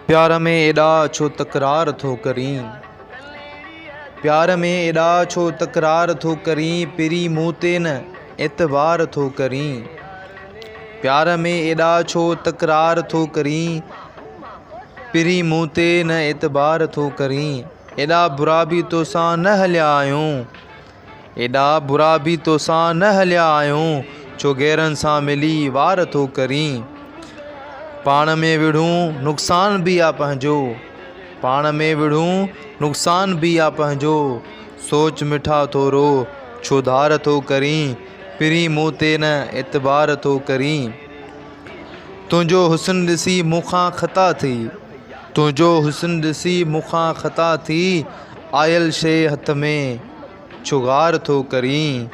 پيار ۾ ايڏا ڇو تڪرار ٿو ڪرين. پيار ۾ ايڏا ڇو تڪرار ٿو ڪرين پرين مون تي نه اعتبار ٿو ڪرين. پيار ۾ ايڏا ڇو تڪرار ٿو ڪرين پرين مون تي نه اعتبار ٿو ڪرين. ايڏا برا به توسان نه هليا آهيون ايڏا برا به توسان نه هليا آهيون ڇو غيرن سان ملي وار ٿو ڪرين. پاڻ ۾ وڙهون نقصان به آ پنهنجو پاڻ ۾ وڙهون نقصان به آ پنهنجو سوچ مٺا ٿورو ڇو ڌار ٿو ڪرين پرين مون تي نه اعتبار ٿو ڪرين. تنهنجو حسن ڏسي مون کان خطا ٿي تنهنجو حسن ڏسي مون کان خطا ٿي آيل شيء هٿ ۾ ڇو غار ٿو ڪرين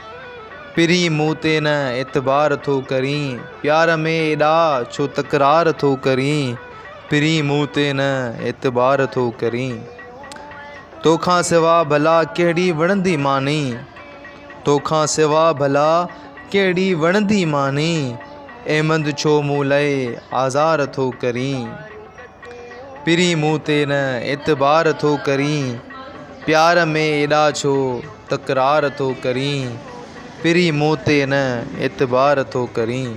پرين مون تي نه اعتبار ٿو ڪرين پيار ۾ ايڏا ڇو تڪرار ٿو ڪرين پرين مون تي نه اعتبار ٿو ڪرين توکان سوا ڀلا ڪهڙي وڻندي ماني توکان سوا ڀلا ڪهڙي وڻندي ماني احمد ڇو مون لئه آزار ٿو ڪرين. پرين مون تي نه اعتبار ٿو ڪرين پيار ۾ ايڏا ڇو تڪرار ٿو ڪرين پرين مون تي نه اعتبار ٿو ڪرين.